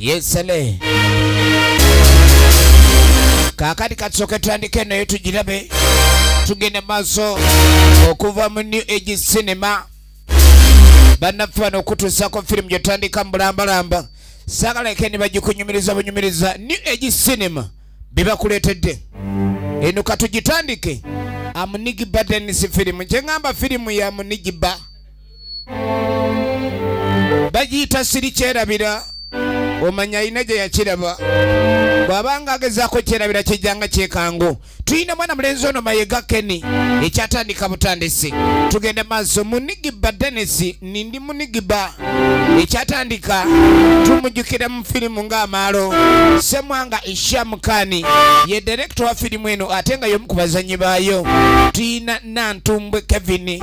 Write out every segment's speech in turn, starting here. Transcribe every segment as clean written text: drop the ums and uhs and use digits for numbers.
Yesale kaakati katusooke tutandike naye tugirabe. Tugende maaso okuva mu New Age Cinema. Bannaffe bano okutuusaako firimu gyetandika mu bulambalamba. Saagala ne bagikunyumiriza bunyumiriza. New Age Cinema bibakuleetedde eno katugitandike. Amunigiba Dennis firimu kye ŋŋamba firimu ya Munigiba bagiyita siri kyerabira. Omanya ayina gye yakiraba bw'abanga agezaako kyerabira kijjanga kyekangu. Tulina mwana mulenzi ono Mayega Kenny ekyatandika butandisi. Tugenda maaso. Munigiba Dennis nindi Munigiba ekyatandika tumujjukira mu firimu ng'amaalo. Ssemwanga Isham Khan ye director wa firimu eno ate nga y'omu ku bazannyi baayo. Tulina Nantumbwe Kevin,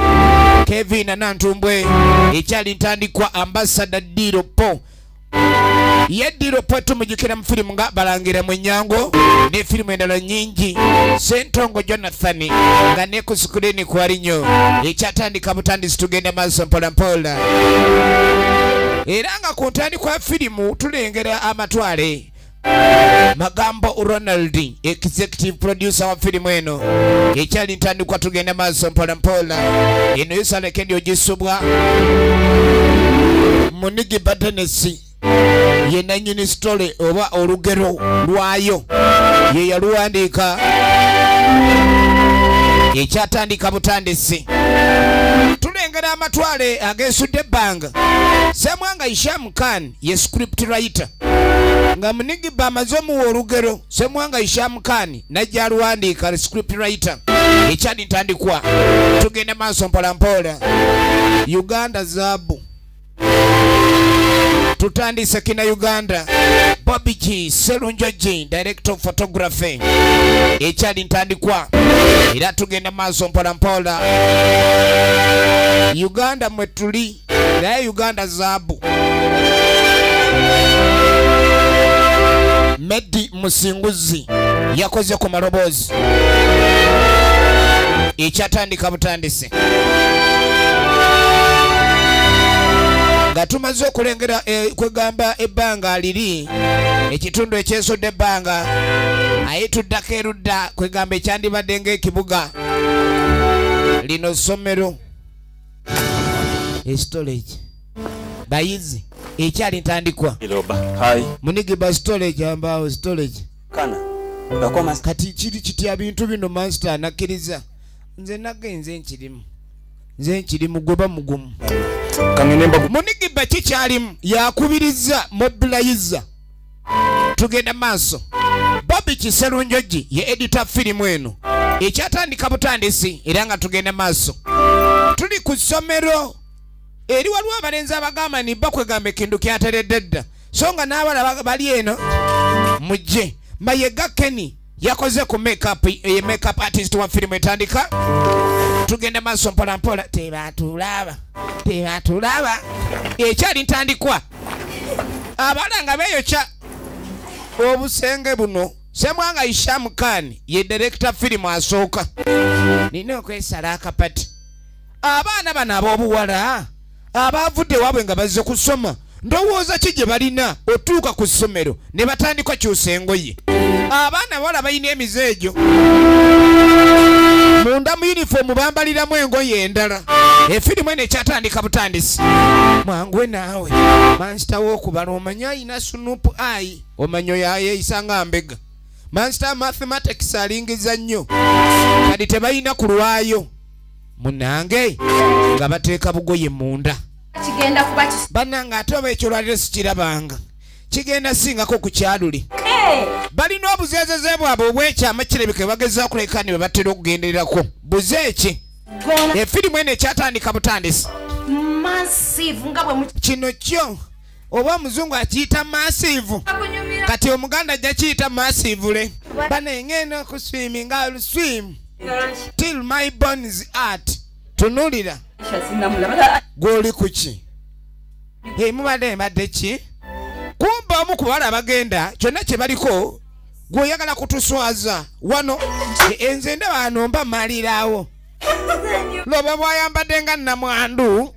Kevin Nantumbwe ekyali ntandikwa. Ambassador Diro Po yeddiro po tumujjukira mu firimu nga Balangira Mwenyango ne firimu endala nnyingi. Ssentongo Jonathan nga ne ku sikulini kwali nnyo. Ekyatandika butandisi. Tugenda maaso mpola mpola era nga ku ntandikwa firimu tulengera amatwale. Magambo Ronald executive producer wa firimu eno ekyali ntandikwa. Tugenda maaso mpola mpola. Eno yosaleke ndi ogisubwa. Munigiba Dennis ye nannyini story oba olugero lwayo ye yaluwandiika. Ekyatandika butandisi. Tulengera amatwale ageesudde ebbanga. Ssemwanga Isham Khan ye script writer nga Munigiba amaze omuwa olugero. Ssemwanga Isham Khan najja aluwandiika, script writer. Ekyali ntandikwa. Tugenda maaso mpola mpola. Uganda zaabu. Tutandise kina Uganda. Bobby G Serunjoji director of photography. Ekyali ntandikwa era tugenda maaso mpola mpola. Uganda mwe tuli naye Uganda zaabu. Medi Musinguzi yakoze ku maloboozi. Ekyatandika butandisi nga tumaze okulengera kwegamba ebbanga liri ekitundu ekyesodde ebbanga aye tuddako erudda kwegamba ekyandibadde ng'ekibuga. Lino ssomero storage bayizi ekyali ntandikwa. Munigiba storage ambaawo storage kati kiri kitya bintu bino master anakkiriza. Nze nagenze nkirimu nze nkirimu goba mugumu. Munigiba kikyalimu yakubiriza mobilizer. Tugenda maaso. Bobby Kiserunjoji ye editor firimu eno ekyatandika butandisi era nga tugenda maaso. Tuli ku ssomero eri waliwo abalenzi abagamba ni bakwegamba ekintu kyateredde dda so nga n'abalala bali eno mujje. Mayega Kenny yakoze ku makeup, ye makeup artist wa firimu etandika. Tugenda maaso mpola mpola. Tebatulaba tebatulaba. Ekyali ntandikwa. Abaana nga beeyokya obusenge buno. Ssemwanga Isham Khan ye director firimu asooka. Nina okwesala akapati. Abaana bano ab'obuwala abavudde waabwe nga bazze kusoma ndowooza ki gye balina otuuka ku ssomero ne batandika kyusa engoye. Abaana bawala balina emize egyo munda mu yunifoomu bambaliramu engoye endala. Efirimu eno ekyatandika butandisi. Mwanguwe naawe mansita w'okubala omanye ayina sunupu ayi omanye oyo yeeyisa nga mbega. Mansita mathematics alingiza nnyo kati tebalina kulwayo munange nga bateeka bugoye munda. Bannange ate oba ekyolwaliro sikirabanga kigenda singako ku kyaluli. Balina obuzeezeze bwabwe obw'ekyama kirabika bagezaako kuleka ne bwe batera okugendererako. Buze ki? Efirimu eno ekyatandika butandisi. Kino kyo oba omuzungu akiyita massive kati omuganda ajja kiyita massive. Bane ngenda okuswiminga I'll swim till my bones art. Tunulira gw'oli ku ki? Mubadde mbadde ki? Kumba omu ku bawala abagenda kyonna kye baliko gw'oyagala kutuswaza wano. Enze ndaba wano mba mmalirawo. Loba bw'ayambadde nga nnamwandu.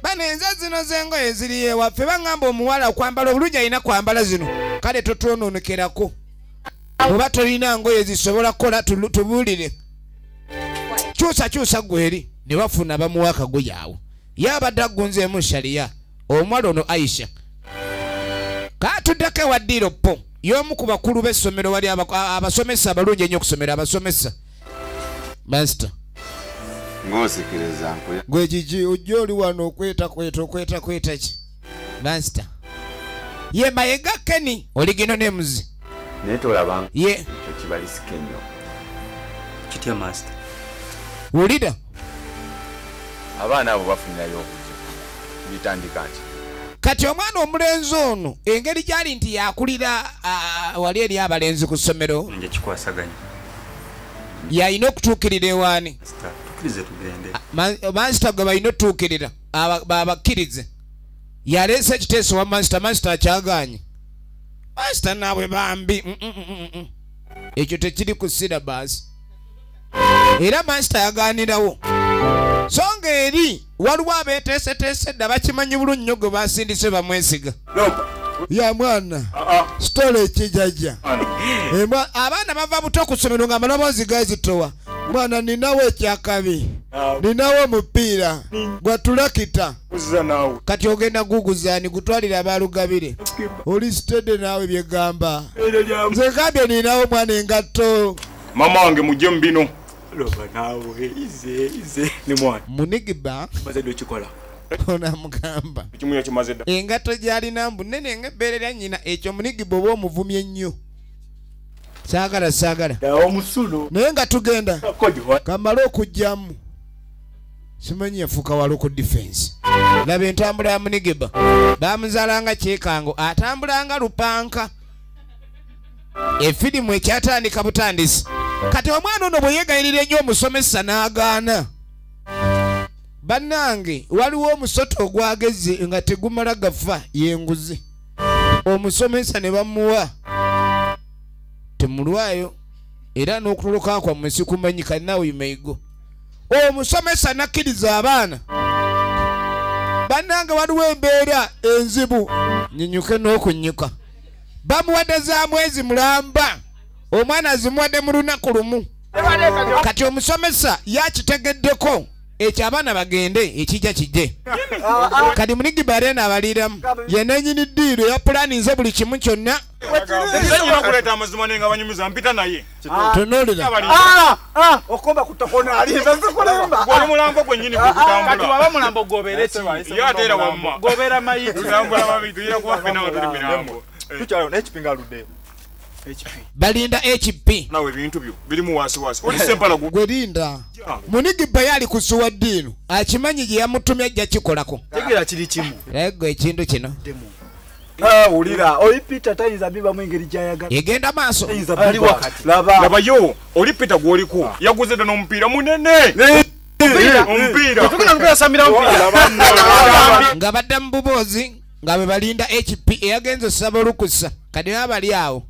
Bano enze zino z'engoye ziri ewaffe baŋŋamba omuwala okwambala obulungi alina kwambala zino. Kale totwononekerako. Oba tolina ngoye zisobola kukola tubuulire. Kyusa kyusa ggwe eri ne bafuna bamuwa akagoye awo. Ye abadde agunzeemu shaliya omuwala ono Aisha. Katuddako ewa Ddiiro Po y'omu ku bakulu b'essomero wali abasomesa abalungi ennyo okusomera abasomesa. Master. Ng'osikiriza nkuya. Gwe kiki ojja oli wano okwetakweta okwetakweta ki? Master. Ye Mayega Kenny oligino n'emuzi. Naye tolaba ye ekyo kibalisike nnyo. Kitya master. Wulira. Abaana abo bafunirayo obuzibu. Bitandika nti. Kati omwana omulenzi ono engeri gy'ali nti yakulira wali eri abalenzi ku ssomero. Nje kikwasaganya. Yalina okutuukirira ewaani. Tukkirize tugende. Mansita gwe balina otuukirira babakkirize. Yaleese ekiteeso wa mansita, mansita akyagaanye. Mansita naabwe bambi. Ekyo tekiri ku syllabus. Era mansita yagaanirawo. So nga eri waliwo abeeteeseteese dda bakimanyi bulungi nnyo gwe basindise bamwesiga. Ya mwana sitole ekijajja. Abaana bava buto ku ssomero nga amaloboozi gazitowa. Mwana ninawo ekyakabi, ninawo omupiira gwa tulakita. Kati ogenda guguzaani gutwalira abalugabire. Oli sitedde naawe byegamba. Nze gambye ninawo mwana engatto. Mama wange mujje mu bino. Loba naawe ize ize ni mwana. Munigiba bazadde okikola. Onamugamba. Ekimuya kimaze dda. Engatto gy'alina mbu nnene ng'ebbeere lya nnyina ekyo Munigiba oba omuvumye nnyo. Saagala saagala. Omusulo. Naye nga tugenda. Kamale okugyamu. Simanyi yafuuka wa local defense. Laba entambula ya Munigiba. Baamuzaalanga kyekango atambulanga lupanka. Efirimu ekyatandika butandisi. Kati omwana ono bwe yeegayirira ennyo omusomesa n'agaana. Bannange waliwo omusota ogwageze nga tegumala gafa y'enguzi. Omusomesa ne bamuwa. Temulwayo era n'okutoloka kwammwe sikumanyika naawe you may go. Omusomesa n'akkiriza abaana. Bannange waliwo embeera enzibu nyinyuke n'okunnyuka. Bamuwadde za mwezi mulamba. Omwana azimuwadde mu lunaku lumu. Kati omusomesa yakitegeddeko ekyo abaana bagende ekijja kijje. Kati Munigiba arena abaliiramu. Ye nannyini ddiiro yapulaninze buli kimu kyonna. Okuleeta amazima naye nga banyumiza mpita naye. Tunuulira. Okomba kutokona alimba sikulimba. Gwali mulambo gwennyini gwe gutambula. Kati waba mulambo gobere ki? Ye ate era wamma. Gobera mayiti. Tutambula babiri tuyira kuba ffenna nga tuli mirambo. Tukyalo n'ekipinga aluddeyo. Balinda HP. Nawe ebintu byo birimu wasiwasi. Oli Sempala gwe linda. Munigiba yali kusuwa ddiiro. Akimanyi gye yamutumye ajja kikolako. Tegeera kiri kimu. Ego ekintu kino. Wulira oli Peter tayinza bibamu engeri gy'ayagala. Egenda maaso. Ali wakati. Laba. Laba yo oli Peter gw'oliko yaguze dda n'omupiira munene. Omupiira. Tugenda kusamira omupiira. Nga badda mu buboozi nga bwe balinda HP eyagenze osaba olukusa. Kati baba bali awo.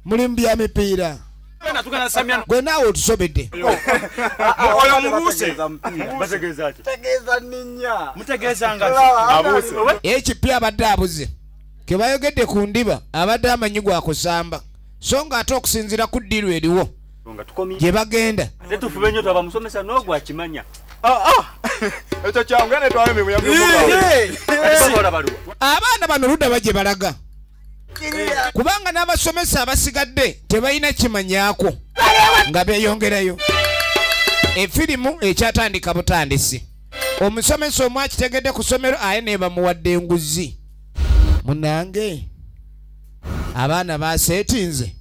Mulimu bya mipiira. Gwe naawe otusobedde. Oyo mubuuse. Tegeeza nninnya. Mutegeeza nga abuuse. HP abadde abuze. Ke bayogedde ku ndiba abadde amanyi gwa kusamba. So nga ate okusinziira ku ddiiru eriwo gye bagenda. Ate tufube nnyo twaba musomesa n'ogwo akimanya. Ekyo kyangu era netwala emirimu ya Abaana bano ludda ba gye balaga. Kubanga n'abasomesa abasigadde tebalina kimanyaako nga beeyongerayo. Efirimu ekyatandika butandisi. Omusomesa omu akitegedde ku ssomero aye ne bamuwadde enguzi. Munnange abaana baseetinze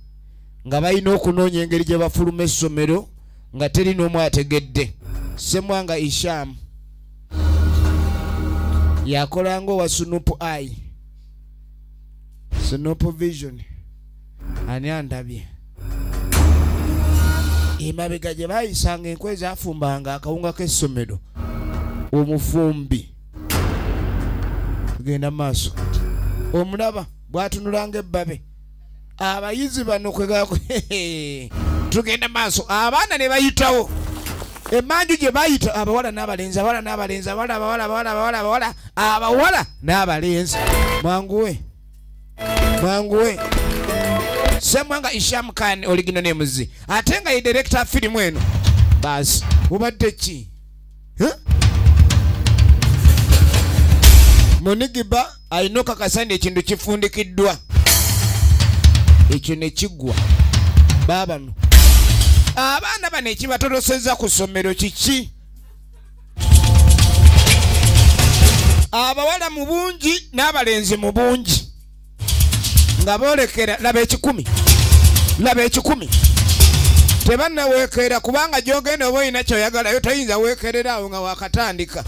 nga balina okunoonya engeri gye bafuluma essomero nga teri n'omu ategedde. Ssemwanga Isham yakolanga owa Snoop Eye. Snoop Vision. Ani andabye. Emabega gye baayisanga enkwe zaafumbanga akawunga k'essomero. Omufumbi. Tugenda maaso. Omulaba bw'atunulanga ebbabe. Abayizi bano kwegako. Tugenda maaso. Abaana ne bayitawo. Emanju gye bayita abawala n'abalenzi, abawala n'abalenzi, abawala, abawala, abawala, abawala, abawala, abawala n'abalenzi. Mwanguwe, mwanguwe. Semwanga Isham Khan original names. Ate nga ye director filimu eno. Basi ubadde ki? Munigiba alina okakasa ekintu kifundikiddwa. Ekyo ne kiggwa. Baabano abaana bano ekibatolosezza ku ssomero kiki? Abawala mu bungi n'abalenzi mu bungi nga boolekera. Laba ekikumi, laba ekikumi. Tebannaweekerera kubanga gy'ogenda oba olina ky'oyagalayo toyinza weekerera awo nga wakatandika.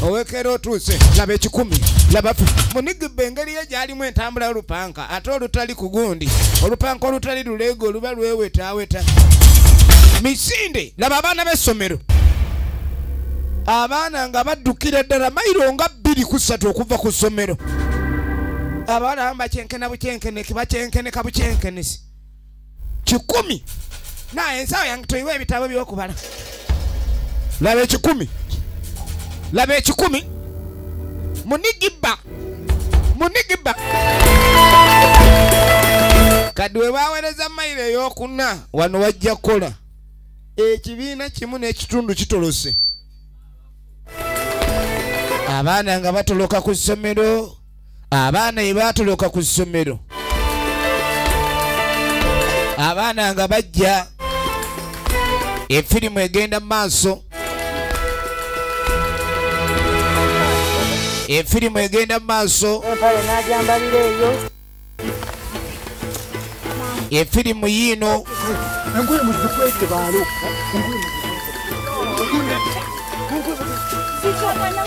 Owekera otuuse. Laba ekikumi, laba. Munigiba engeri ye gy'alimu entambula y'olupanka ate olutali ku gundi, olupanka olutali luleego luba lwewetaaweta. Misinde. Laba abaana b'essomero, abaana nga baddukira ddala mayiro nga 2 ku 3 okuva ku ssomero. Abaana abamu bakyenkena bukyenkeneki, bakyenkeneka bukyenkenesi. 1,000. Naye ensawo yange toyiwa ebitabo by'okubala. Laba ekikumi, laba ekikumi. Munigiba, munigiba. Kadi we baweereza mayiro ey'okuna wano wajja kukola ekibiina kimu n'ekitundu kitolose. Abaana nga batoloka ku ssomero, abaana ye batoloka ku ssomero, abaana nga bajja. Efirimu egenda mu maaso, efirimu egenda mu maaso. Efirimu yiino.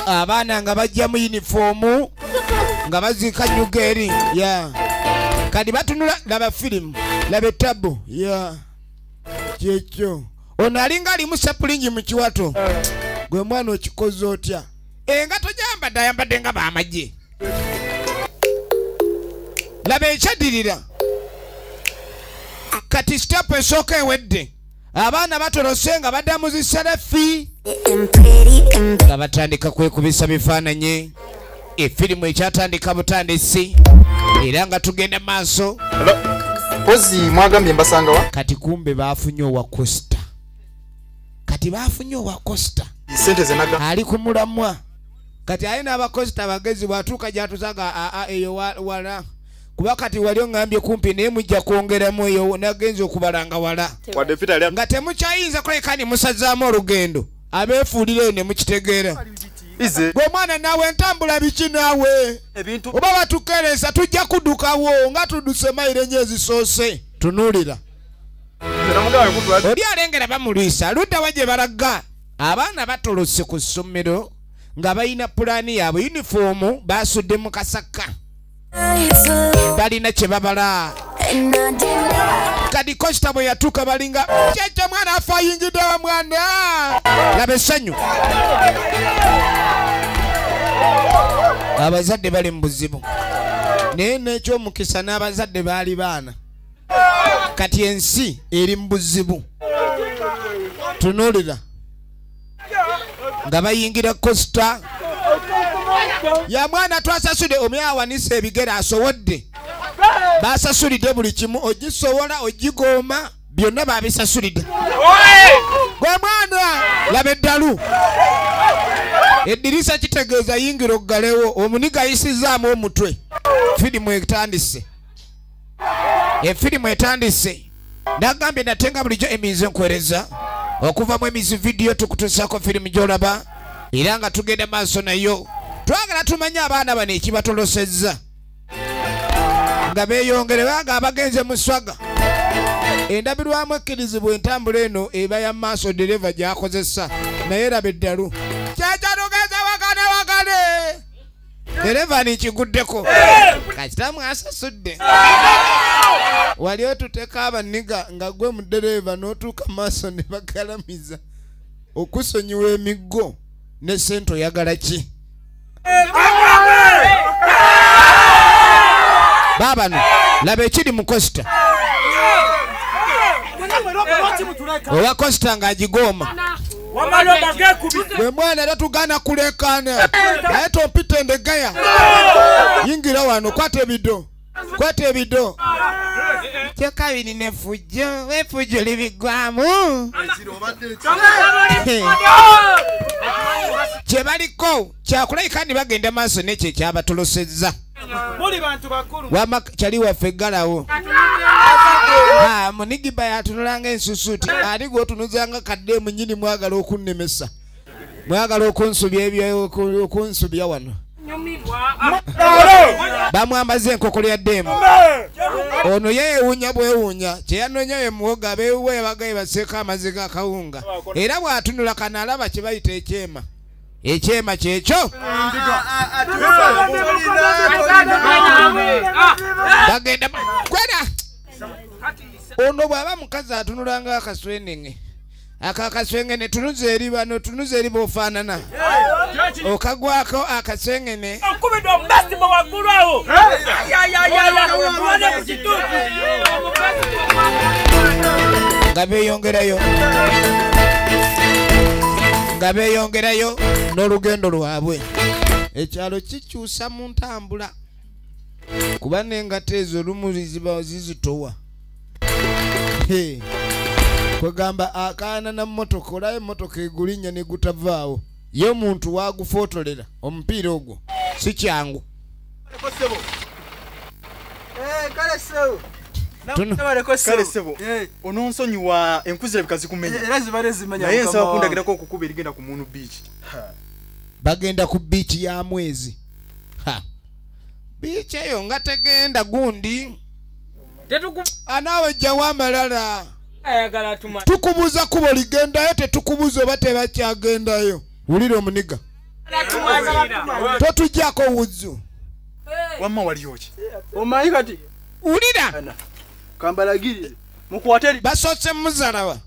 Abaana nga bajja mu yunifoomu nga baziika nyuga eri ya kadi batunula. Laba firimu, laba ettabu ya kyekyo. Ono alinga alimu sapulingi mu kiwato. Gwe mwana okikoze otya? Engato gyambadde ayambadde nga bamagye. Laba ekyaddirira. Kati sitepu esooka ewedde. Abaana batolose nga badda mu zisalafi nga batandika kwekubisa bifaananyi. Efirimu ekyatandika butandisi era nga tugenda maaso. Pozi mwagambye mbasanga wa? Kati kumbe baafunye owa Costa. Kati baafunye owa Costa ali ku mulamwa. Kati alina abakosita abagezi bw'atuuka gy'atusaga aa eyo wala. Kuba kati wali oŋŋambye kumpi naye mujja kwongeramu eyo nagenza okubalanga wala. Nga temukyayinza kuleka ni musazaamu olugendo. Abeefuulira eyo ne mukitegeera. Gwe mwana naawe entambula biki naawe? Oba batukeereza tujja kuddukawo nga tudduse mayiro ennyo ezisoose. Tunuulira. Oli alengera bamulwisa ludda wa gye balaga. Abaana batolose ku ssomero nga balina pulaani yaabwe. Yunifoomu basudde mu kasaka, balina kye babala. Kadi Costa bwe yatuuka balinga kyekyo mwana afa ayingidde wa mwana. Laba essanyu. Abazadde bali mu buzibu, naye n'ekyomukisa n'abazadde baali baana. Kati ensi eri mu buzibu. Tunuulira nga bayingira Costa ya mwana twasasudde. Omwe awanise ebigere asowodde. Basasulidde buli kimu, ogisowola ogigooma byonna babisasulidde. Gwe mwana laba eddalu. Eddirisa kitegeeza yingira oggalewo. Omuniga ayisizaamu omutwe. Firimu etandise, efirimu etandise. Nagambye nate nga bulijjo emizi nkwereza okuva mu emizi vidiyo tukutuusaako firimu gy'olaba era nga tugenda maaso nayo. Twagala tumanye abaana bano ekibatolosezza nga beeyongere banga abagenze mu swaga. Endabirwamu ekkirizibwa entambula eno eba ya maaso dereva gy'akozesa naye laba eddalu. Kyekyo wakane wakane. Dereva nikiguddeko kasita asasudde. Wali otuteka abaniga nga gwe mu dereva n'otuuka maaso ne bagalamiza okusonyiwa emiggo ne ssente oyagala ki? Baabano laba ekiri mu Costa. Owa Costa ng'agigooma. Gwe mwana tatugana kulekana. Naye tompita endegaya. Yingira wano kwata ebido. Kwata ebido. Kyokka birina effujjo, effujjo libigwamu. Kye baliko kyakulabika nti bagenda maaso n'ekyo ekyabatolosezza. Wamma kyali waffe eggalawo. Munigiba yatunulanga ensusuti ate gw'otunuzanga kadde munnyini mwagala okunnemesa. Mwagala okunsubya ebyo okunsubya wano. Bamwambaza enkokolo ya ddeemu. Ono yeewuunya bwewuunya kye yanoonya ye muwogo abeewuwe yabagaye baseeko amazzi g'akawunga. Era bw'atunula kano alaba kye bayita ekyema. Ekyema kyekyo. Bagenda kwera. Ono bw'aba mukazi atunulanga akaswenenge. Akakaswengene tunuza eri bano tunuza eri b'ofaanana. Okagwako akaswengene. Nga beeyongerayo. Nga beeyongerayo n'olugendo lwabwe. Ekyalo kikyusa mu ntambula. Kuba n'engatto ezo olumu ziba zizitowa. Kwegamba akaana na mmotoka olaba emmotoka egulinnya ne gutavaawo. Ye omuntu waagufootolera omupiira ogwo si kyangu. Kale ssebo, ononsonyiwa enku zirabika zikumenya. Naye nsaba kundagirako okukuba erigenda ku Moon Beach. Bagenda ku beach ya mwezi. Beach eyo nga tegenda gundi. Anaawe jjawo amalala. Tukubuuza kubo ligendayo tetukubuuza oba tebakyagendayo. Wulira omuniga. Totuggyako wuzzu. Wamma waliyo ki? Omanyi kati. Wulira. Kambalagirire. Mukwate. Basoose muzalawa.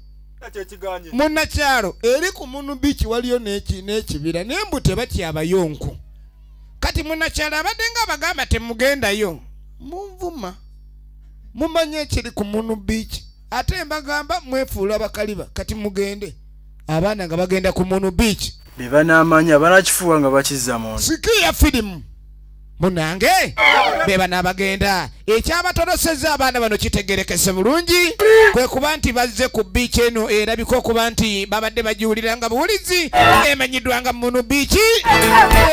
Munnakyalo eri ku Moon Beach waliyo n'ekibira naye mbu tebakyabayo nku. Kati munnakyalo abadde nga abagamba temugendayo. Munvuma. Mumanye ekiri ku Moon Beach. Ate mbagamba mwefuula bakaliba kati mugende. Abaana nga bagenda ku Moon Beach. Be banaamanya banakifuwa nga bakizza mu nda. Sikiya firimu. Munange be banaabagenda. Ekyabatolosezza abaana bano kitegerekese bulungi kwe kuba nti bazze ku beach eno erabika okuba nti babadde bagiwulira nga buwulizi emanyiddwa nga Moon Beach.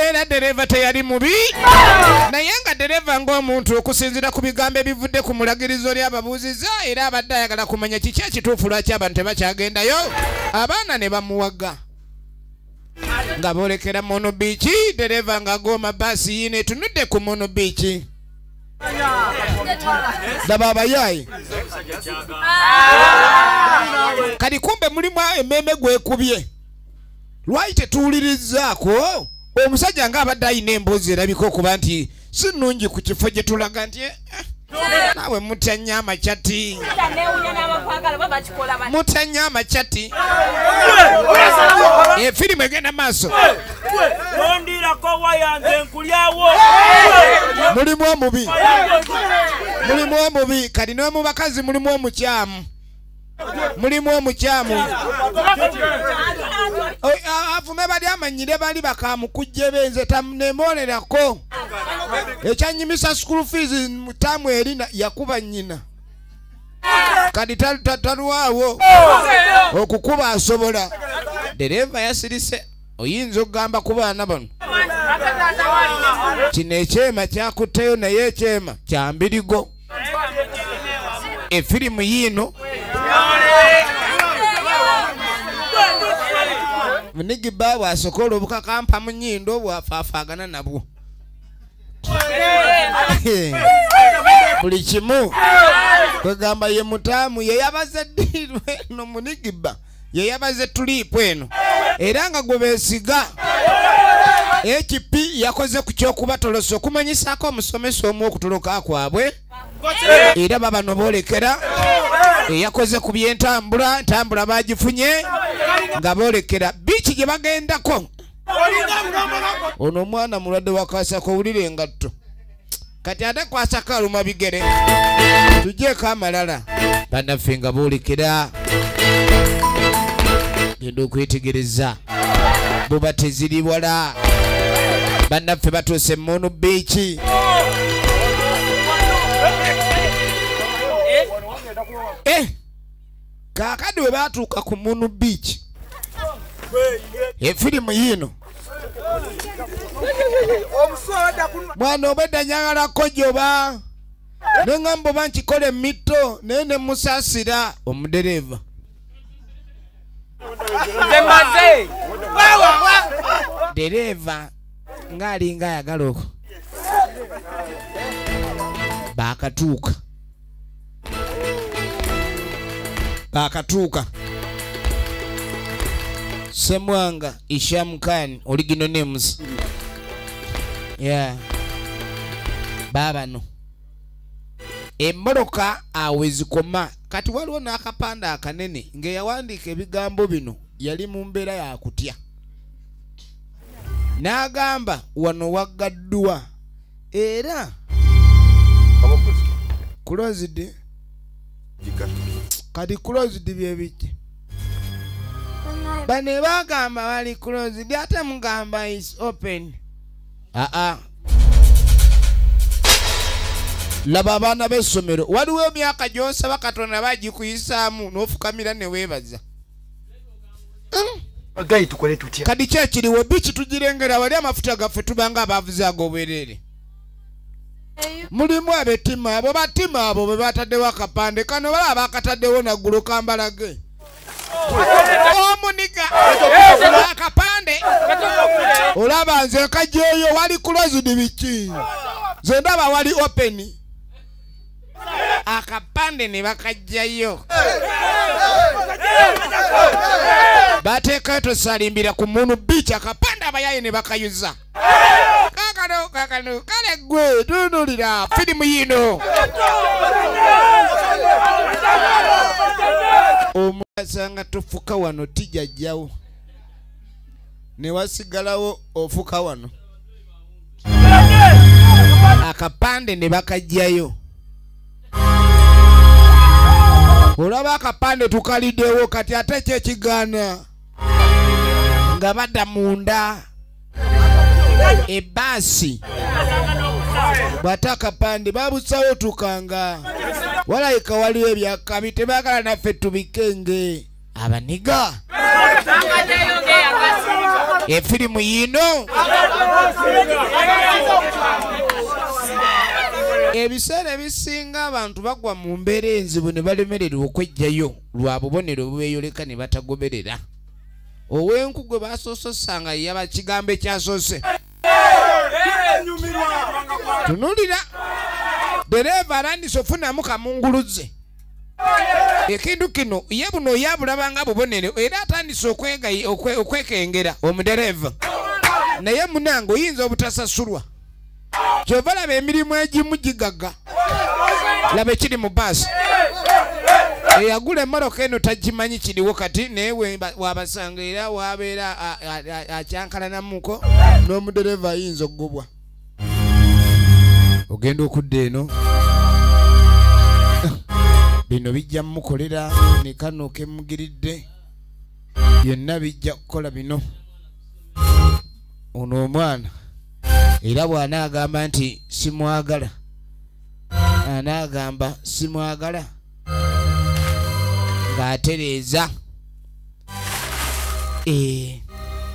Era ddereeva teyali mubi naye nga ddereeva ng'omuntu okusinziira ku bigambo ebivudde ku mulagirizo oli ababuuzizza era abadde ayagala kumanya kiki ekituufu lwaki abantu tebakyagendayo. Abaana ne bamuwaga nga boolekera Moon Beach. Ddereeva ng'agooma baasi yiino etunudde ku Moon Beach. Laba abayaayi. Kati kumbe mulimu emmeeme gwekubye. Lwaki tetuwulirizzaako? Omusajja ng'abadde ayina emboozi erabika okuba nti si nnungi ku kifo gye tulaga nti naawe mutya nnyo amakyati. Mutya nnyo amakyati. Efirimu egenda maaso. Mulimu omubi. Mulimu omubi. Kati n'omu bakazi mulimu omukyamu. Mulimu omukyamu. Avume bali amanyire bali bakamukujja benze tamunemolerako. Ekyanyimisa school fees mutamu eri yakuba nnyina. Kati talwawo okukuba asobola. Ddereeva yasirise oyinza okugamba ku baana bano. Kino ekyema kyakutteyo naye ekyema kya mbirigo. Efirimu yiino. Munigiba bw'asokola obukakampa mu nnyindo bw'afaafaagana nabwo. Buli kimu kwegamba ye mutaamu ye yabaze ddiiru eno Munigiba ye yabaze tuliipu eno era nga gwe beesiga. HP yakoze ku ky'okubatolosa okumanyisaako omusomesa omu okutoloka kwabwe era babano boolekera. Eyakoze ku by'entambula ntambula bagifunye nga boolekera biiki gye bagendako. Ono omwana mulwadde wa kwasako owulira engatto. Kati ate kwasako aluma bigere. Tuggyeko amalala. Bannaffe nga boolekera. Genda okwetegereza buba teziri wala. Bannaffe batuuse Moon Beach. Kaakati we batuuka ku Moon Beach, efirimu yiino mwana obwedda njagala kojoba ne ŋŋamba oba nkikola emmitto naye ne musaasira omudereeva. Dereeva ng'alinga ayagala okwo. Baakatuuka. Baakatuuka. Semwanga Isham Khan original names. Yeah. Babano. Emmotoka awezikoma kati waliwo n'akapande akanene ng'eyawandiika ebigambo bino yali mu mbeera yakutya. N'agamba wano waggaddwa era closed. Kati closed bye biki? Bano bagamba bali closed ate mugamba is open. Laba abaana b'essomero waliwo emyaka gy'osaba Katonda bagikuyisaamu n'ofukamira ne weebaza. Gayi tukole tutya? Kati ki ekiriwo biiki tugirengera wali amafuta gaffe tubanga abaavuzi ag'obwereere. Mulimu ab'ettima abo batima abo be bataddewo akapande kano balaba bakataddewo naggulo kambalage. Omuniga akapande olaba nze kajjeeyo wali closed biki? Nze ndaba wali open. Akapande ne bakajjayo. Bateekayo tosalimbira ku Moon Beach akapande abayaye ne bakayuza. Kakano kakano kale gwe tunuulira firimu yiino. Omusanga tofuka wano tijajjawo ne wasigalawo ofuka wano. Akapande ne bakajjayo. Olaba akapande tukaliddewo kati ate ki ekigaana nga badda munda ebbaasi bw'ate akapande babusawo tukanga walayika waliwo ebyakabi tebaagala naffe tubikenge abaniga. Efirimu yiino. Ebiseera ebisinga abantu bagwa mu mbeera enzibu ne balemererwa okwejjayo lwa bubonero obubeeyoleka ne batagoberera. Ow'enku gwe basoose osanga yaba kigambo ekyasoose. Tunuulira dereeva arandise ofunamu kamunguluze. Ekintu kino ye buno yabulabanga bubonero era atandise okwekengera omudereeva. Naye munnange oyinza obutasasulwa. Kyova laba emirimu egimu gigaga. Laba ekiri mu bbaasi. Eyagula emmotoka eno tagimanyi kiriwo kati naye wabasanga era wabeera akyankalanamuko n'omudereeva ayinza okugobwa. Ogenda okudda eno bino bijja mmukolera ne kano kemugiridde byonna bijja kukola bino. Ono omwana era bw'anaagamba nti simwagala, anaagamba simwagala ng'atereeza.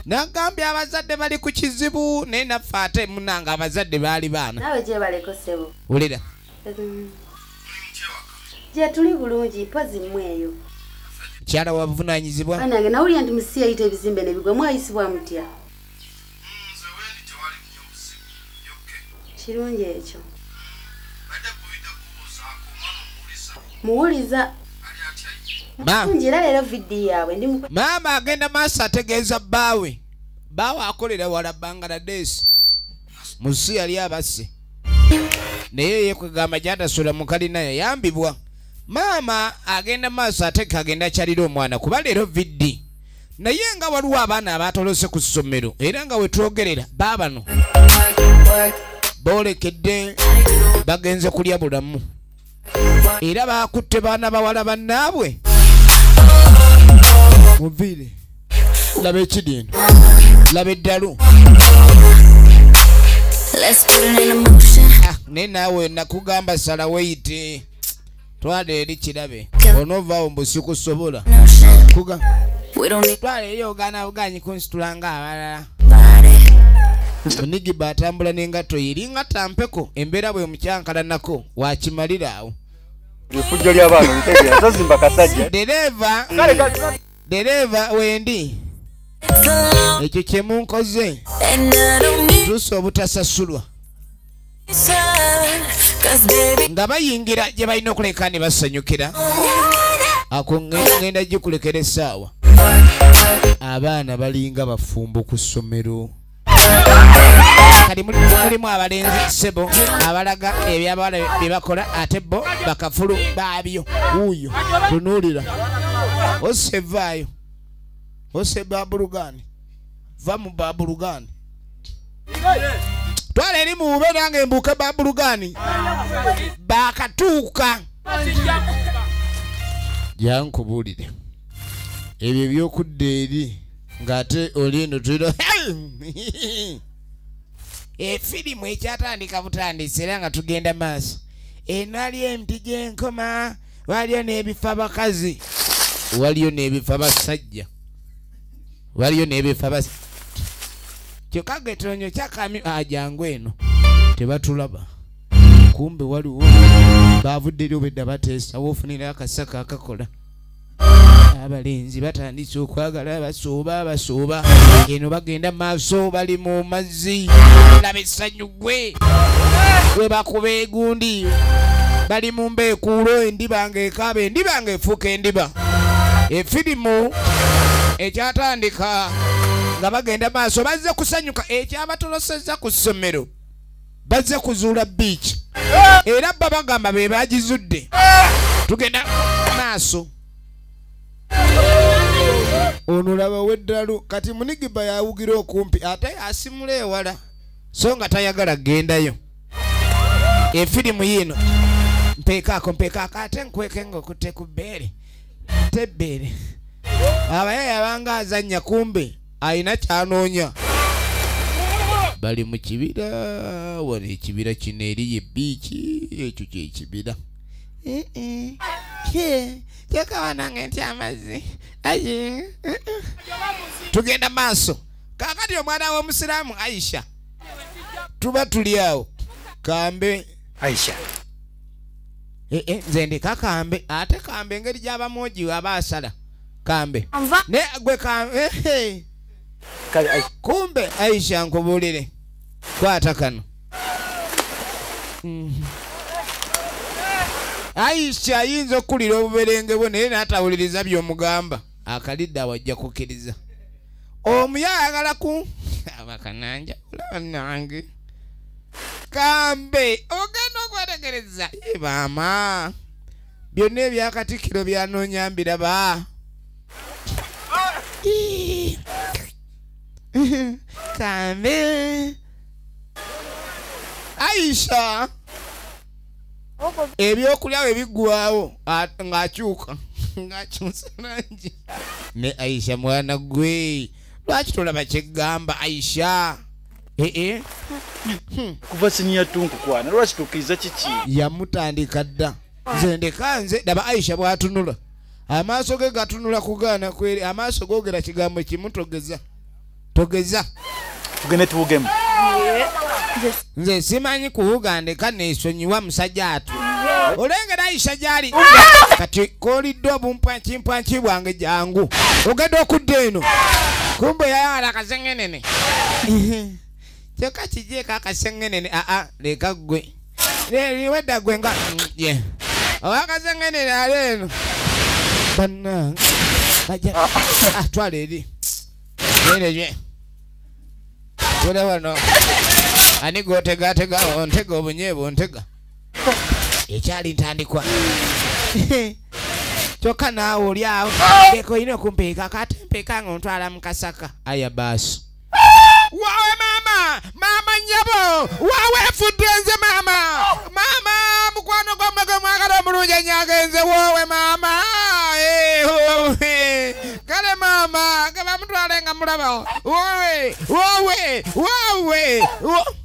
Nagambye abazadde bali ku kizibu naye naffe ate munnange abazadde baali baana. Naawe gyebaleko ssebo. Wulira. Gye tuli bulungi mpozi mmwe eyo. Mukyala wa buvunaanyizibwa. Bannange nawulira nti musi yayita ebizimbe ne bigwa mwayisibwa mutya? Kirungi ekyo. Muwuliza. Maama agenda maaso ategeeza bbaawe. Bbaawe akolera wala Bangladesh. Musi yali abasse. Naye ye kwegamba gy'atasula mu kalina yayambibwa. Maama agenda maaso ateeka agenda akyalira omwana kuba leero viddi. Naye nga waliwo abaana abaatolose ku ssomero era nga we twogerera baabano boolekedde bagenze kulya bulamu. Era bakutte baana bawala bannaabwe. Muviire. Laba ekidi eno, laba eddalu. Naye naawe nakugamba sala weyite, twala eri kirabe onovaawo mbu sikusobola. Twala eri ogaana buganyi kunsitula nga abalala. Onigiba atambula n'engatto ye eringa tampeko, embeera bwe mukyankalanako wakimalira awo. Efujjo ly'abaana ntegeera tozimba kasajja. Dereva dereva wendi, ekyo kye munkoze tuusa obutasasulwa. Nga bayingira gye balina okuleka ne basanyukira, ako ngenda gikulekera essaawa. Abaana balinga bafumbo ku ssomero. Kati mulimu abalenzi ssebo abalaga ebyabawala bye bakola, ate bo bakafulu baabyo. Wuuyo tunuulira, ose vaayo, ose babulugani, va mu babulugani, twala eri muwube nange mbuuke babulugani. Bakatuuka jankubuulire ebyo ebyokudda eri ng'ate oli eno tulira. Efirimu ekyatandika butandisi era nga tugenda maaso. Eno waliyo emiti gy'enkoma, waliyo n'ebifa bakazi, waliyo n'ebifa basajja, waliyo n'ebifa bas kyokka getonyo kyakami ajangu eno tebatulaba. Kumbe waliwo bavudde eri obwedda bateesa woofunira akasaka akakola. Abalenzi batandise okwagala, basooba basooba eno bagenda maaso, bali mu mazzi. Laba essanyu gwe we bakuba egundi, bali mu mbeekuulo, endiba ng'ekaaba, endiba ng'efuuka endiba. Efirimu ekyatandika nga bagenda maaso, bazze kusanyuka. Ekyabatolosezza ku ssomero, bazze kuzuula biiki, era bba bagamba be bagizudde. Tugenda maaso. Ono laba weddalu kati Munigiba yawugira okumpi ate asimula ewala, so nga tayagala gendayo. Efirimu yiino mpeekaako mpeekaako ate nkweke ng'okutte ku bbeere tebbeere. Abaye yabanga azannya, kumbe alina kyanoonya. Bali mu kibira, wano ekibira kino eriyo ebbiiki, ekyo kyekibira. Kyokka wanange nti amazzi aye. Tugenda maaso. Kaakati omwana w'omusiraamu Aisha, tuba tuli awo kambe Aisha nze ndeka kambe, ate kambe engeri gy'abamuogi aba asala kambe ne gwe kambe. Kumbe Aisha nkubuulire, kwata kano. Aisha ayinza okukulira obuberenge bwe naye n'atawuliriza by'omugamba. Akalidde awo ajja kukkiriza. Omuyo ayagala ku abakananja nange kambe ogenda okwetegereza. Ye maama, byonna ebyakatikkiro byanoonya mbiraba. Kambe Aisha ebyokulya bwe biggwawo ng'akyuka ng'akyusa langi. Ne Aisha mwana gwe, lwaki tolaba kyeggamba Aisha? Kuva siniya tunkukwana lwaki tukkiriza kiki? Yamutandika dda. Nze ndeka nze laba Aisha bw'atunula, amaaso ge gatunula kugaana kweri, amaaso googera kigambo kimu togeza togeza. Tugende tuwugemu. Nze simanyi kuwuga, ndeka neesonyiwa musajja atu. Olengera Aisha gy'ali kati kooliddwa obumpwankimpwanki bwange jangu ogenda okudda eno. Kumbe yayawala akasengenene, kyokka kigyeko akasengenene. Aa leka ggwe liwedda ggwe nga ye owakasengenene ali eno bannange bajja twala eri ereye tula wano ani gotegatega ontega obunyeebwa ontega. Ekyali ntandikwa. Kyokka naawe oli awo leka olina okumpeeka ate mpeeka ng'ontwala mu kasaka. Aya baasi. Wawe maama, maama nnyabo, wawe efudde nze maama, maama mukwano gwammwe gwe mwagala omulungi ennyo agenze, woowe maama, kale maama ge bamutwala. Mutwale nga mulaba. Wowe, wowe, wowe.